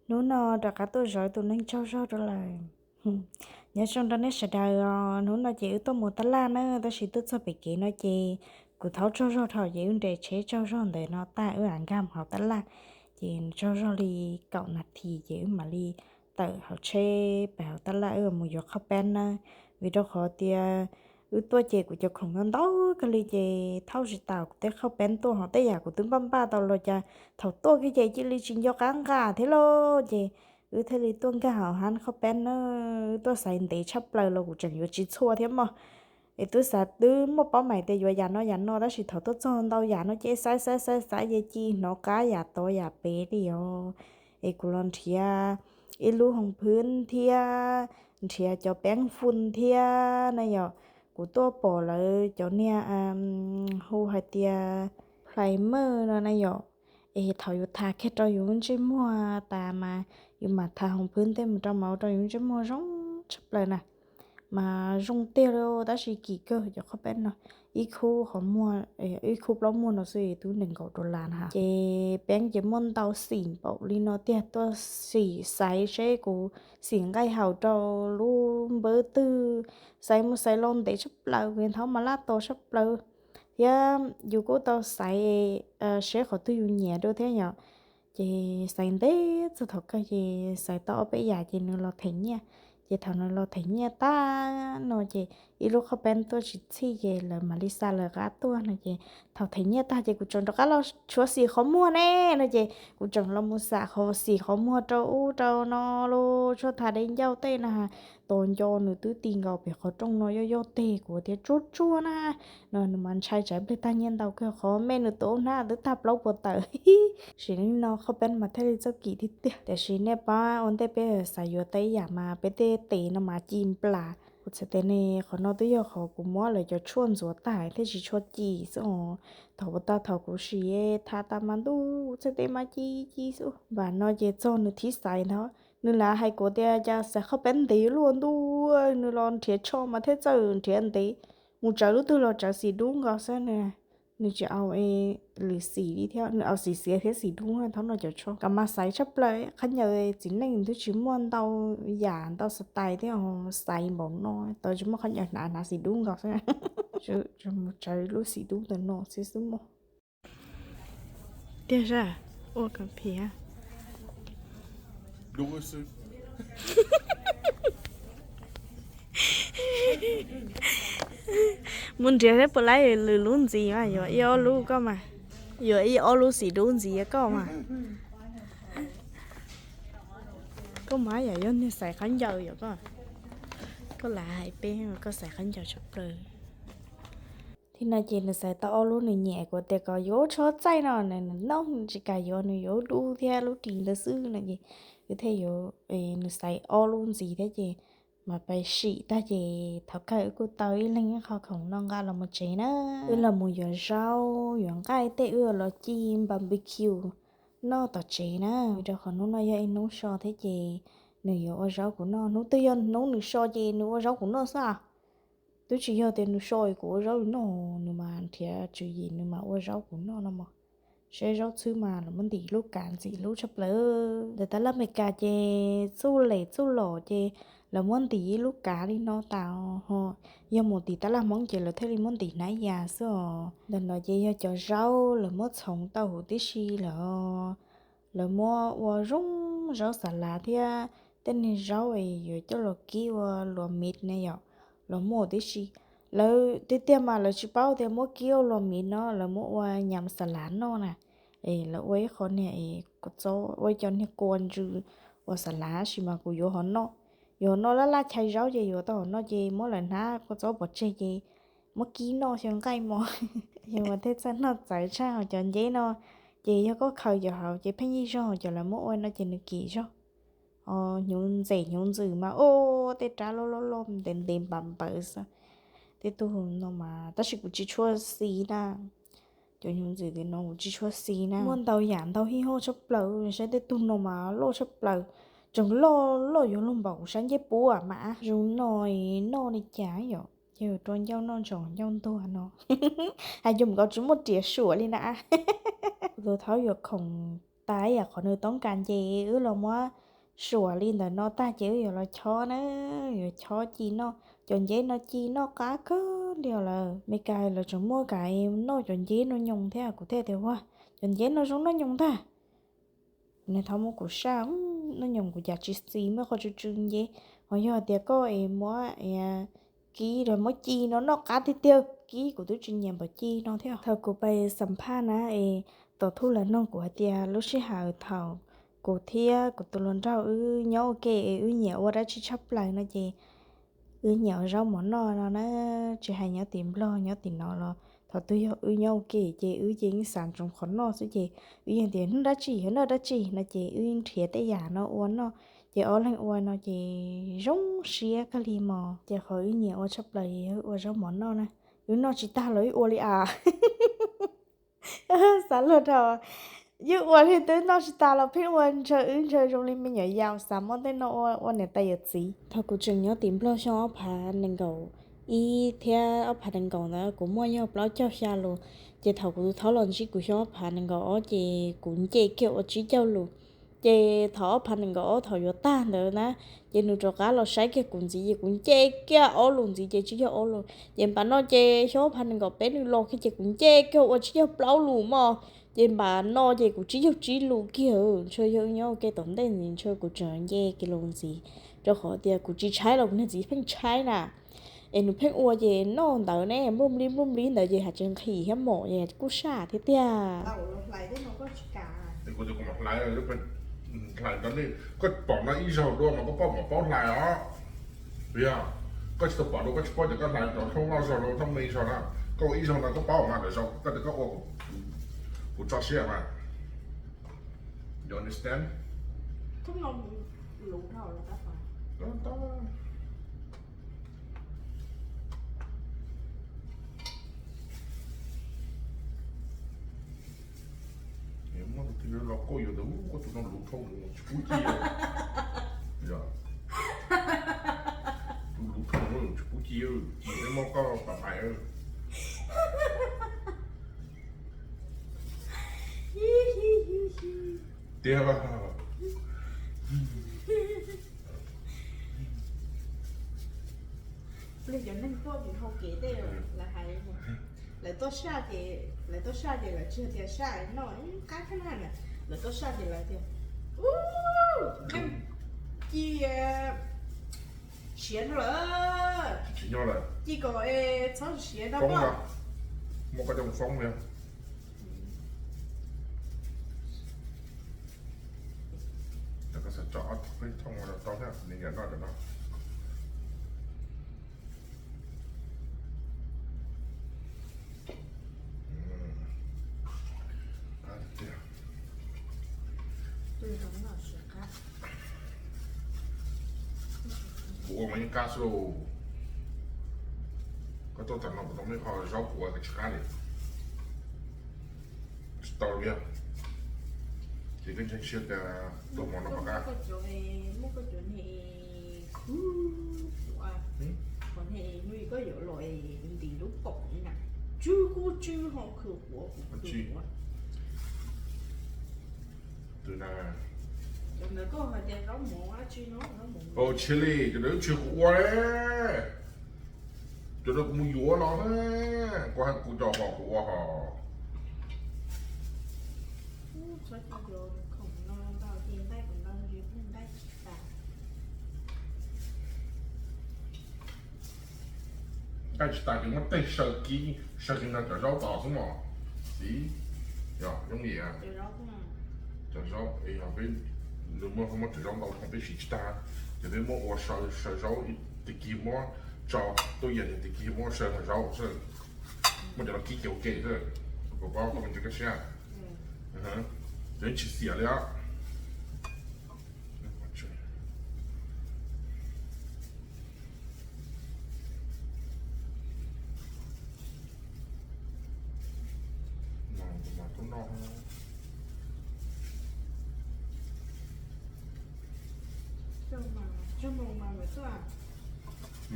Hnub no rov qab tuaj zov tus neeg tsaug zog rau lawm. Nyob zoo rau nej sawv daws os, hnub no ces wb tuaj mus tab laj na, tab sis tuaj txog pem kev no ces kuv thaub tsaug zog dhau ces wb nres tsheb tsaug zog ntawm no tag wb mam nkag mus hauv tab laj. Ces tsaug zog li kaum nas this ces wb mam li tawm hauv tsheb pem hauv tab laj wb mus yuav qhov peb na. Vim rau qhov tias wb tuaj ces kuv cov khoom ntau ntau kawg li ces thauj tsis tau kuv tej qhov peb tuaj, ho tej yam kuv twb npaj npaj tau los cas thaum tuaj kiag ces cia li tsis nco qab nqa thiab lauj. Ces wb thiaj li tuaj nkag hauv hab qhov peb na. Wb tuaj xaiv ntev tshaj plaws los kuv tseem yuav tsis txhua thiab mog. Es twb xav twb muaj paub mais tias yuav yam no yam no tab sis thaum tuaj txog ntau yam no ces xaiv xaiv xaiv xaiv ces ci hnov qab yam tod yam pem li os. Es kuv los nrhiav ib lub hoos phwb thiab nrhiav cov peeb fun thiab na yom. Kuv tuaj pom lawv cov niag hu hais tias primer no na yom. Es thaum yus tha kiag rau yus lub ntsej muag tas mas yus mam tha hoos phwb tej mus rau mas ua rau yus lub ntsej muag zoo tshaj plaws na. Mas zoo tiag li tab sis kim kawg cov qhov peb no. Ib khub qhov muag, ib khub plaub muag no xwb twb nees nkaum dollar na. Ces peeb ces muaj ntau xim npaum li no tiag, tuaj xim xaiv seb kuv xim nqaij haus rau lub npawb twg, xaiv mus xaiv los ntev tshaj plaws, kuv thaub mas laj tos tshaj plaws. Thiab yus kuj tau xaiv seb qhov twg yus nyiam dua thiab yom. Ces xaiv ntev txog thaum kawg ces xaiv tau ob peb yam ces nws los them nyiaj. Ces thaum nws los them nyiaj tag no ces ib lub qhov peb tuaj tsis txhij ces lawv mam li xa lawv qab tuaj no ces thaum them nyiaj tag ces kuv tseem rov qab los tshuav xim qhov muag ne no ces kuv tseem los mus xam qhov xim qhov muag rau ub rau no los tshuav thav dej ncauj tej no. Tos nco nws twb ti nkaus pem qhov rooj no yoj yoj teg kuv tias tsuag tsuag na. No nws mas ntshai tsam pliag tag nyiaj ntau kawg, qhov me nws tus hnab twb tag plaub puas tawm. Sim neej no qhov peb mas thiaj li txawj kim tiag tiag. Tiam sis nej pab ua ntej peb xav yuav tau ib yam mas peb tej tes no mas ci nplas. Kuv txhais tes ne, qhov no twb yog qhov kuv muab lawv cov tshuaj ntxuav tag thiaj tsis tshua ci xwb os. Thaum puas tag thaum kuv sim tha tas mas ntuj txhais tes mas ci ci xwb. Vam no ces txog nws thib xaiv ntag, nws lam hais kuv tias cas xaiv qhov peb ntev luaj ntuj, nws los nrhiav tsho mas thiaj txawj nrhiav ntev, mus tsawv lub twg los tsawv xim dub nkaus xwb na. Nws tsis au lwm xim li thiab, nws au xim xiav thiab xim dub thaum no cov tsho. Kuv mas xaiv tshaj plaws qhov ncaws txiv neej twb tsis muaj ntau yam ntau style thiab, xaiv npaum no tau tsis muaj qhov ncaws hnav, hnav xim dub nkaus xwb. Mus tsawv lub xim dub ntawm no xwb xwb mog. Tiag sas, ua kom phiv. Mus nrhiav thiab puas laib lwm lub ntxiv mas yuav ib ob lub koj mas, yuav ib ob lub xim dub ntxiv koj mas. Koj mas yam yog niag xaiv qhov ncaws yom koj. Koj lam hais peb koj xaiv qhov ncaws tshaj plaws. Thib no ces nws xaiv tau ob lub nws nyiam, kuv tias kom yuav tsho txaij no nws noj tsis kam yuav, nws yuav lub dub thiab lub ris ntawd xwb no ces wb thiaj yuav, nws xaiv ob lub ntxiv thiab ces mas pais sim tag ces thaum kawg wb kuj tau ib leeg ib qho khoom noj nqa los mus tsev na. Wb los mus yuav zaub yuav nqaij tej wb los ci barbecue noj tom tsev na. Vim rau qhov hnub no yog ib hnub so thiab ces nws yuav ua zaub kuv noj. Hnub twg yog hnub nws so ces nws ua zaub kuv noj xwb. Twb tsis yog tias nws so kuv ua zaub nws noj, nws mas nrhiav tswv yim nws mas ua zaub kuv noj no mog. Seb zaub txhwb mas lawv muab ntim lub kav ntxim hlub tshaj plaws. Ntawm tab laj Amelikas ces txuj lem txuj lom ces lawv muab ntim ib lub kav li no tas ho. Yog mus tim tab laj Hmoob ces lawv thiaj li muab ntim hnab yas xwb os. Ntawm no ces yog cov zaub lawv muab txhoov tau huv tib si lawm. Lawv muab ua zoo zaub xas lav thiab tej niag zaub es yuav coj los kib ua luas miv ne yom, los muab tib si. Lawv tiag tiag mas lawv tsis paub tias muab kib ua luas miv no, lawv muab ua nyam xas lav noj na. Es lawv ua ib qho niag, ua ib co niag kua ntsws ua xas lav tab sis mas kuv yuav hov no. Yuav hov no laj laj chais zaub ces yuav tau hov no ces muab lawv hnab kua txob pov tseg ces muab kib noj xyaw nqaij mos. Yog mas thiaj txawj noj txawv tshaj. Ho cov nceb no ces yog koj khaws cov hauv ces pheej yig zog, cov lawv muab ua no ces nws kim zog. Hnyuv ntxem hnyuv ntxwm mas ua tej rab loj loj loj ntev ntev npav npawv xwb. Tej tug no mas tab sis kuv tsis tshua xis na. Cov hnyuv ntxwm tim no kuv tsis tshua xis na. Muaj ntau yam ntau hij hoj tshaj plaws, saib tej tug no mas loj tshaj plaws. Tseem loj loj yuav luag npaum kuv sab ncej puab mas. Zoo no noj li cas yom, ces rua ncauj noj ntsoov ncauj ntuag no. Hais yus nkaus tsis muaj riam suam li na. Kuv tus thaub yuav khoom tas ib yam qhov nws toob kas nce, wb los muab suam li ntawm no tag ces wb yuav los chob na, yuav chob ci noj. Cov nceb no ci noj qab kawg li lawm. Mes kas lawv tseem muaj kam noj cov nceb noj nyoos thiab, kuv thiaj tias ua, cov nceb no zoo noj nyoos ntag. Nws thov muab kuv saj, noj nyoos kuv cas tsis xis, muaj qhov tsw tsw nceb, ho yog tias koj es muab kib los muab ci no noj qab tiag tiag, kib kuv twb tsis nyiam npaum ci no thiab. Thaum kuv pais xam phaj na es Tom Thuj lawv nug kuv hais tias lub sij hawm thaum kuv thiab kuv tus hluas nraug wb nyob ua ke es wb nyiam ua dab tsi tshaj plaws no ces wb nyiam ua zaub mov noj no na, tsis hais nyob tim Nplog nyob tim no los thaum twg yog wb nyob ua ke ces wb ces yeej xav ntsoov qhov noj xwb ces wb yeej tias hnub dab tsi yuav noj dab tsi no ces wb nrhiav tej yam no ua noj, ces ob leeg ua no ces zoo siab kawg li mog. Ces qhov wb nyiam ua tshaj plaws yog ua zaub mov noj na, wb noj tsis tag los wb ua li as. Xav luag dhau, yeej ua li twb noj tsis tas los pheej ua, ntshaw wb ntshaw zoo li me nyuam yaus xav muab tej no ua ua niam tais yawm txiv. Thaum kuv tseem nyob tim Nplog xyoo ob phav nees nkaum ib thiab ob phav nees nkaum ntawd kuv muaj yog plaub caug xya lus, ces thaum kuv tus thaub los ntsib kuv xyoo ob phav nees nkaum ob ces kuv nce kiag ua tsib caug lus. Ces thaum ob phav nees nkaum ob thaum yuav tag ntawd na, ces nws rov qab los saib kiag kuv ntxiv ces kuv nce kiag ob lus ntxiv ces tsib caug ob lus. Ces npam no ces xyoo ob phav nees nkaum peb nws los kiag ces kuv nce kiag ua tsib caug plaub lus mog. Ces npam no ces kuv tsib caug tsib lus kiag. Ntshe yog wb nyob ua ke tom ntej ntxiv ntshe kuv tseem nce kiag lus ntxiv, rau qhov tias kuv tsis tshaib los kuv niag txiv pheej tshaib na. Es nws pheej ua ces noj ntawd ne npluj nplib npluj nplib ntawd ces hais tseem nqhis thiab mom es kuj saj thiab tiag. Hlais rau nej, koj pom no ib zaug dua mas koj paub mas paub hlais os. Yog koj tsis tau pom dua koj tsis paub ces koj hlais rau thoob ob zaug rau thoob me zaug na. Koj ua ib zaug no koj paub mas lwm zaug koj tias koj ua kuv tso siab mas. You understand? Muaj tus twg los koj yuav ntawd, koj tus no luv dhau tsis pub ci. Yog tus luv dhau tsis pub ci, ci peb muab koj pam hais. Tiag. Plig cov neeg tuaj mus hau kev tej lawv hais, lawv tuaj saj ces, lawv tuaj saj ces lawv tsis tias saj noj qab thiab na, lawv tuaj saj ces lawv tias, ub, ci siav no lawm, ci kom txhob siav no. Muab koj coj mus foob li. Koj xav tso ob peb thooj ua rau tau thiab, nws yam noj cov no. Kuv ua mas yeej qab xwb lauj. Koj tuaj tam no kuv tau muaj ib qho zaub kuv ua tsis qab li. Tsis tau li. Ces koj ntseeg siab tias tus hmo no mas qab. Muab koj cov ne, kuv, kuv ne, hnub koj yuav los ntim lub paum na, tsw kuj tsw ho khwv quav kuv khwv quav. Tus na, cov ntawd koj hais tias zaub mov dab tsi no, zaub mov. Chili, cov ntawd tsis kuv ua li. Cov ntawd kuv mus yuav los, kuv hais kuv cov hom kuv ua hos. Nqaij tsis tas ces muab tej saw kib, saw kib nrog cov zaub tos xwb mos. Xib, yog zoo li cov zaub, yog peb, nws muaj, muaj cov zaub ntau dhau peb siv tsis tag, ces peb muab ua saw, saw zaub, ib tag kis muab tso tuaj yam, ib tag kis muab saw hauv zaub xwb. Muab cov no kib ces ua ke xwb. Kuv paub koj me ntsis kaj siab. Cov tsis xiam li os.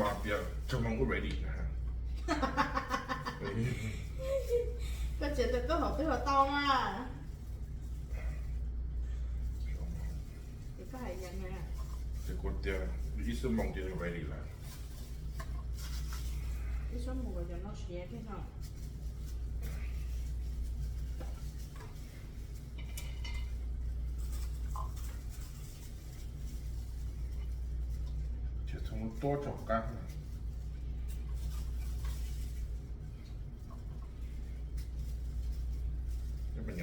Mas tias tsaug moog ua ready na. Koj tseem tau koj hom twg los tau mas. Ces kuv tias ib xuab moos ces ready lawm. Ib xuab moos cov no siav thiab no. Ces txhob muab tuab tso qab.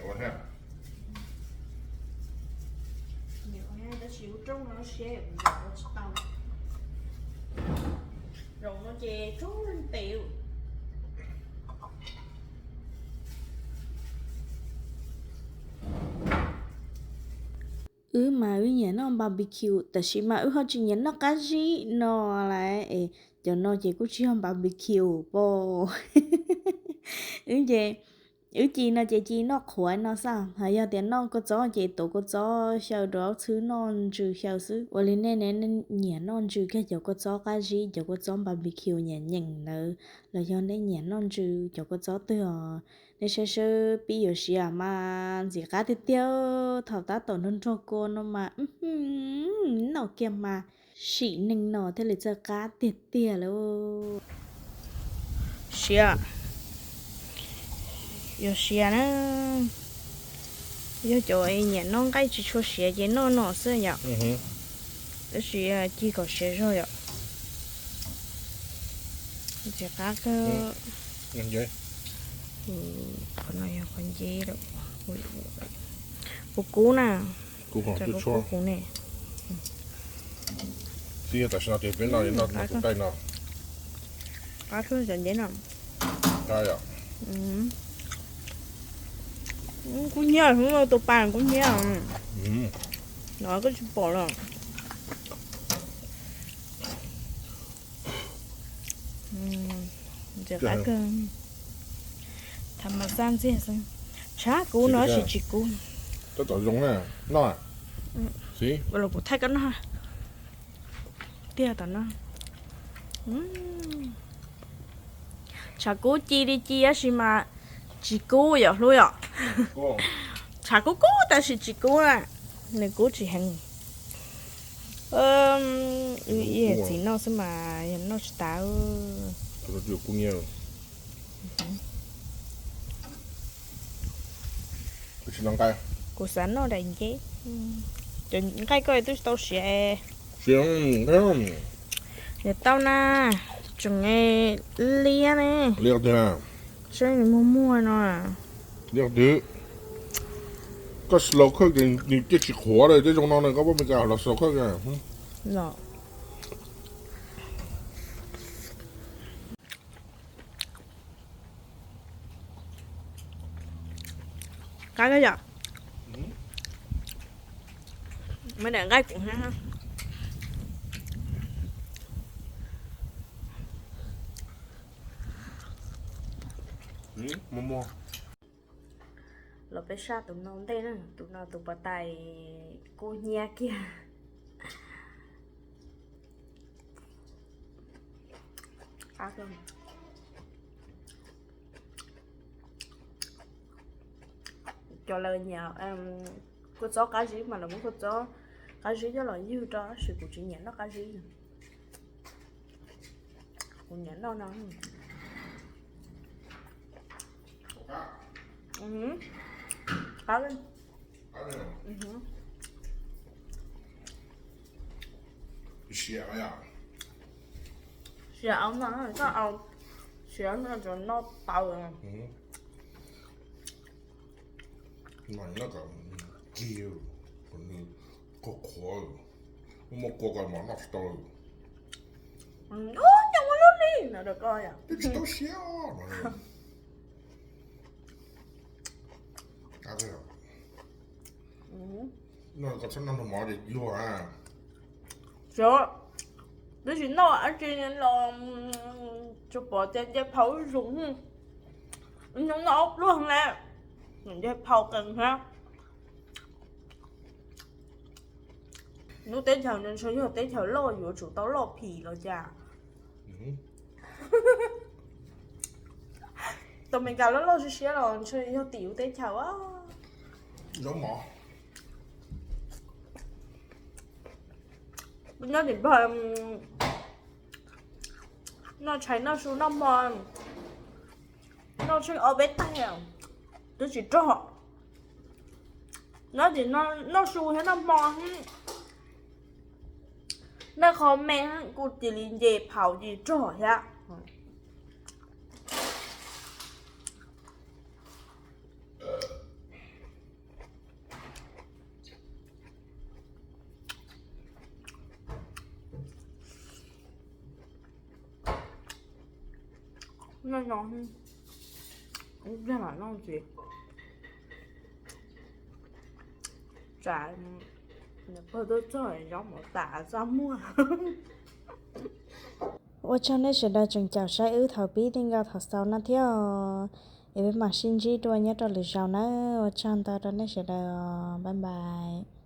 Ua thiab. Tab sis lub rooj no siab ua tsis tau. Zaum no ces tsuag leej tes. Wb mas wb nyiam noj barbecue tab sis mas wb ho tsis nyiam noj qab zib no lawm es cov no ces kuj tsis yog barbecue pob. Wb ces wb ci no ces ci noj qhuav no xwb, ho yog tias noj kua txob ces tuav kua txob xyaw rau txhwb noj ntsws xyaw xwb. Ua li nej ne, nej nyiam noj ntsws kiag cov kua txob qab zib, cov kua txob barbecue nyiam nyeem ntawd los yog nej nyiam noj ntsws cov kua txob twg os? Nej saib seb pib yuav siav mas ntxim qab tiag tiag. Thaum tab tom nrog nrog kua no mas noj kiag mas sim neej no thiaj li txawj qab tiag tiag lauj. Siav, yuav siav na, yog cov nyiam noj nqaij tsis tshua siav ces noj no xwb yom. Tab sis cig kom siav zog yom. Ntxim qab kawg. Qhov no yog qhov nceb, kuv kub na. Kub ne. Tam sim no ces peb noj tus qaij no. Qab tshaj cov nceb no. Kub hnyiab, tus pas kub hnyiab. No koj tsis pom los. Ntxim qab kawg. Tham mas xaj ntxiag xwb. Tshav kub no tab sis tsis kub. Tab tom zoo na, noj. Los kuv thaij koj noj. Tiag tom no. Tshav kub ci li ci tab sis mas tsis kub yom hlub yom. Tshav kub kub tab sis tsis kub na, nws kub tsis heev. Wb ib txiv noj xwb mas yog noj tsis tas. Kuv xav noj daim nceb. Cov nqaij koj twb tsis tau siav. Siav, niam tau na, tseem liab ne. Liab tiag. Saib nws muag muag no. Liab tiag. Koj slow cook ces nws cia tsis qhuav li, tej zoo no ne koj pab Meskas los slow cook. Qab kawg yom. Me daim nqaij kuv. Los peb saj tus no ntej na, tus no tus pas tais kub hnyiab kiag. Cov lawv nyiam kua txob qab zib mas lawv muab kua txob qab zib coj los ywg rau, tab sis kuv tsis nyiam noj qab zib. Kuv nyiam noj no. Qab. Siav au no, koj au siav no cov no tau. Noj kom cig, kom nws qhuav qhuav, muaj muaj kua ko mas noj tsis tau. Nyob ua lub li no rau koj yom. Twb tsis tau siav no. Noj kom txhob noj nrog mov ces yuag. Xyov, twb tsis noj dab tsi los tsuas pom tias nce phau ib zaug, noj ob pluag na, nce phau qees thiab. Lub teb chaws no ntshe yog teb chaws loj yuav tsum tau loj phim los cas. Tus Meskas loj loj siab siab los ntshe yog tim lub teb chaws. Zaub mov. Nyob tim Nplog, noj tshais noj su noj hmo, noj tsheej ob peb tais twb tsis rog. Nyob tim no noj su thiab noj hmo, noj qhov me kuj cia li nce phaum cia li rog thiab. Noj no, ib pliag mam noj ntxiv. Tsam niam pog tuaj txog zaub mov tas txaj muag. Ua tsaug nej sawv daws tseem caum saib wb thaum pib txij nkaus thaum xaus no thiab os. Es peb mam sib ntsib dua nyob rau lwm zaus nawb. Ua tsaug ntau rau nej sawv daws, bye bye.